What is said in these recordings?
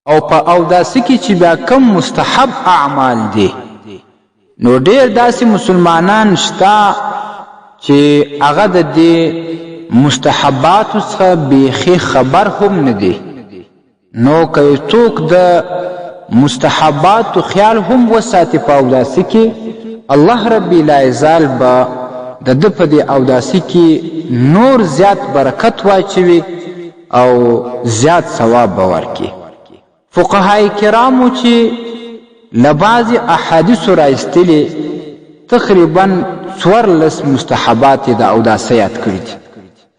او په اوداسه کې چې بیا کوم مستحب اعمال دي، نو ډېر داسې مسلمانان شته چې هغه د دې مستحباتو څخه بیخي خبر هم نه دي. نو که یو څوک د مستحباتو خیال هم وساتي په اوداسه کې، الله ربي لایزال به د ده په دې اوداسه کې نور زیات برکت واچوي او زیات ثواب به ورکړي. فقهای کرامو چې له بعضې احادیثو راایستلي تقریبا 14 مستحبات یې د اوداسه یاد کړي دي.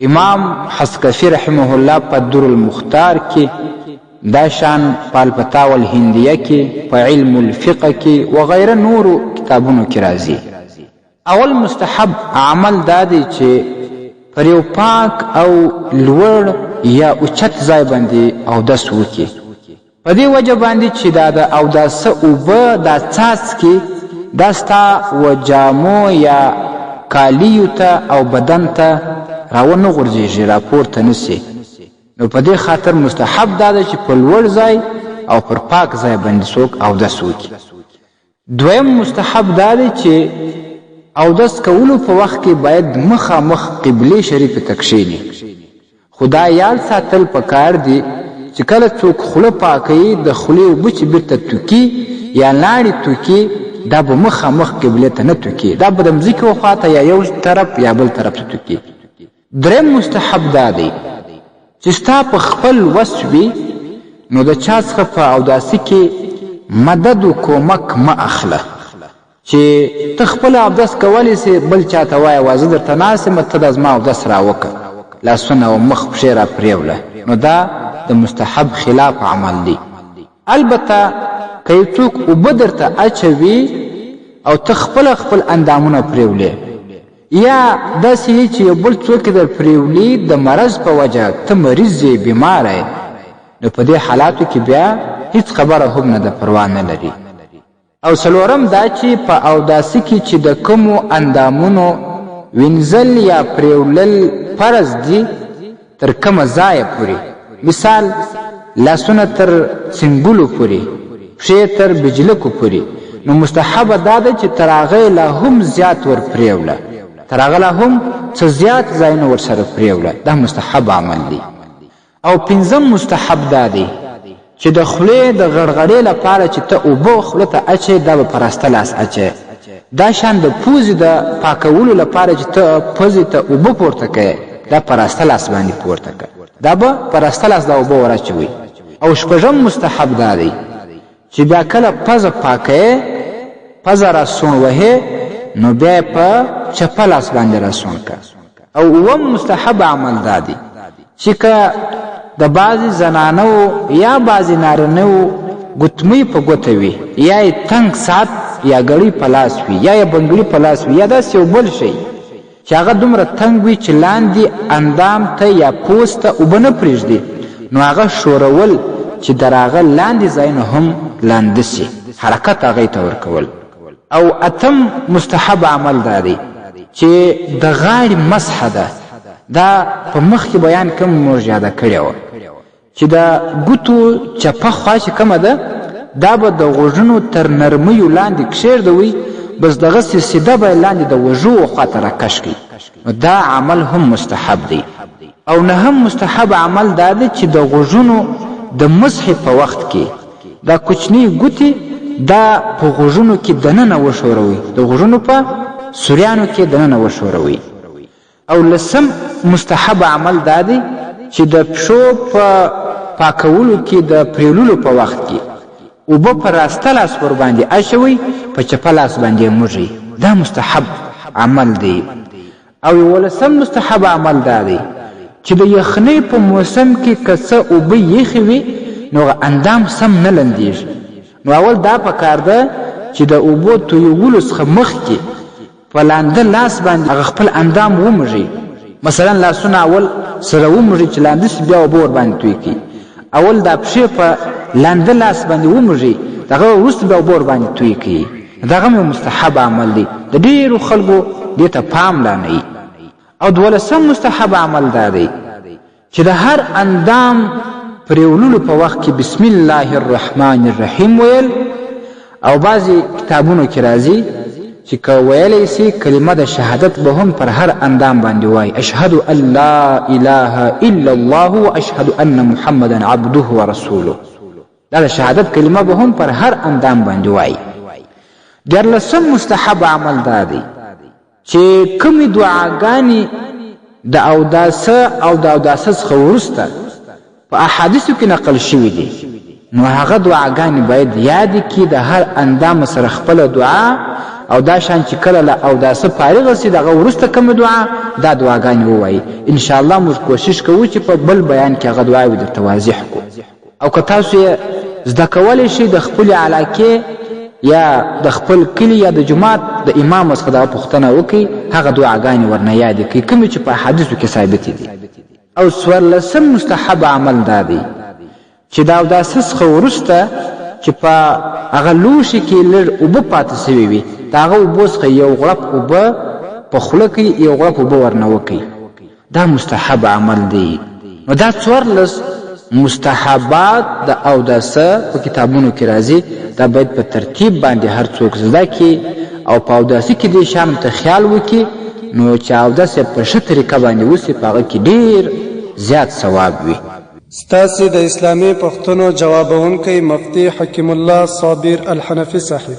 امام حسکفي رحمه الله په در المختار کې، دا شان په الفتاوی الهندیه کې، په علم الفقه کې وغیره نورو کتابونو کې راځي. اول مستحب عمل دا دی چې پر یو پاک او لوړ یا اوچت ځای باندې اودس وکړي، په دې وجه باندې چې دا د اوداسه اوبه دا څاڅکې دا ستا و جامو یا کالیو ته او بدن ته راونه غورځېږي، راپورته نه سي. نو په دې خاطر مستحب دا دی چې په لوړ ځای او پر پاک ځای باندې څوک اودس وکړي. دویم مستحب دا دی چې اودس کولو په وخت کې باید مخامخ قبلې شریفې ته کښېني، خو دا یاد ساتل پکار دي چې کله څوک خوله پاکوي د خولې اوبه چې بیرته توکي یا لاړې توکي، دا به مخامخ قبلې ته نه توکي، دا به د مځکې وخوا ته یا یو طرف یا بل طرف ته توکي. دریم مستحب دا دی چې ستا په خپل وس وي نو د چا څخه په اوداسه کې مدد و کومک مه اخله، چې ته خپله اودس کولی سې بل چا ته وایه وا زه درته ناست یم ته دا زما اودس راوکه، لاسونه او مخ پښې را پرېوله، نو دا د مستحب خلاف عمل دی. البته که یو څوک اوبه درته اچوي او ته خپله خپل اندامونه پرېولې، یا داسې وي چې یو بل څوک یې در پرېولي د مرض په وجه، ته مریض یې، بیماره یې، نو په دې حالاتو کې بیا هیڅ خبره هم نه ده، پروا نه لري. او څلورم دا چې په اوداسه کې چې د کومو اندامونو وینځل یا پرېولل فرض دي تر کومه ځایه پورې، مثال لاسونه تر څنګلو پورې، پښې تر بجلکو پورې، نو مستحبه دا ده چې تر هغه یې لا هم زیات ور پرېوله، تر هغه لا هم څه زیات ځایونه ورسره پرېوله، دا مستحب عمل دی. او پنځم مستحب دا دی چې د خولې د غړغړې لپاره چې ته اوبه خوله ته اچې دا به په راسته لاس اچې، دا شان د پوزې د پاکولو لپاره چې ته پوزې ته اوبه پورته کوې دا په راسته لاس باندې پورته که، دا به په راسته لاس دا اوبه وراچوي. او شپږم مستحب دا دی چې بیا کله پزه پاکوې، پزه را سوڼ وهې، نو بیا یې په چپه لاس باندې را سوڼ که. او اووم مستحب عمل دا دی چې که د بعضې زنانو یا بعضې نارینهو ګوتمۍ په ګوته وي، یا یې تنګ ساعت یا ګړۍ په لاس وي، یا یې بنګړي په لاس وي، یا داسې یو بل شی چې هغه دومره تنګ وي چې لاندې اندام ته یا پوست ته اوبه نه پرېږدي، نو هغه ښورول چې د هغه لاندې ځایونه هم لانده سي، حرکت هغې ته ورکول. او اتم مستحب عمل دا دی چې د غاړې مسح ده، دا په مخکې بیان کې هم موږ یاده کړې وه چې د ګوتو چپه خوا چې کومه ده دا به د غوږونو تر نرمیو لاندې کښېږدوئ، بس دغسې سیده به یې لاندې د وږو خوا ته راکش کړئ، نو دا عمل هم مستحب دی. او نهم مستحب عمل دا دی چې د غوږونو د مسحې په وخت کې دا کوچنۍ ګوتې دا په غوږونو کې دننه وښوروئ، د غوږونو په سوریانو کې دننه وښوروئ. او لسم مستحب عمل دا دی چې د پښو په پاکولو کې د پرېوللو په وخت کې اوبه په راسته لاس ورباندې اچوئ، په چپه لاس باندې یې موږئ، دا مستحب عمل دی. او یولسم مستحب عمل دا دی چې د یخنۍ په موسم کې که څه اوبه یخې وي نو هغه اندام سم نه لندېږي، نو اول دا پکار ده چې د اوبو تویولو څخه مخکې په لانده لاس باندې هغه خپل اندام ومږي، مثلا لاسونه اول سره ومږي چې لانده سي بیا اوبه ورباندې توی کړي، اول دا پښې په لانده لاس باندې ومږي، دغه وروسته بیا اوبه ورباندې توی کړي، دغه هم یو مستحب عمل دی، د ډېرو خلکو دې ته پام لا نه وي. او دولسم مستحب عمل دا دی چې د هر اندام پرېوللو په وخت کې بسم الله الرحمن الرحیم ویل. او بعضې کتابونو کې راځي چې که ویلی سي کلمه د شهادت به هم پر هر اندام باندې وایي، اشهد ان لا اله الا الله و اشهد ان محمدا عبده ورسوله. دا د شهادت کلمه به هم پر هر اندام باندې وایي. دیارلسم مستحب عمل دا دی چې کومې دعاګانې د اوداسه او د اوداسه څخه وروسته په احادیثو کې نقل شوي دي، نو هغه دعاګانې باید یادې کړي، د هر اندام سره خپله دعا، او دا شان چې کله له اوداسه فارغه سي د هغه وروسته کومه دعا، دا دعاګانې ووایي. ان شاء الله موږ کوشش کوو چې په بل بیان کې هغه دعاوې درته واضح کړو. او که تاسو یې زده کولی شئ د خپلې علاقې یا د خپل کلي یا د جومات د امام څخه دغه پوښتنه وکړئ، هغه دعاګانې ورنه یادې کړئ کومې چې په احادیثو کې ثابتې دي. او څوارلسم مستحب عمل دا دی چې د اوداسه څخه وروسته چې په هغه لوښي کې لږ اوبه پاتې شوې وي د هغه اوبو څخه یو غړپ اوبه په خوله کړئ، یو غړپ اوبه ورنه وکړئ، دا مستحب عمل دی. نو دا 14 مستحبات د اوداسه په کتابونو کې راځي، دا باید په ترتیب باندې هر څوک زده کړي او په اوداسه کې دې شیانو ته خیال وکړي، نو چې اودس یې په ښه طریقه باندې وشي په هغه کې ډېر زیات ثواب وي. ستاسې د اسلامي پوښتنو جوابوونکی مفتي حکیم الله صابر الحنفي صاحب.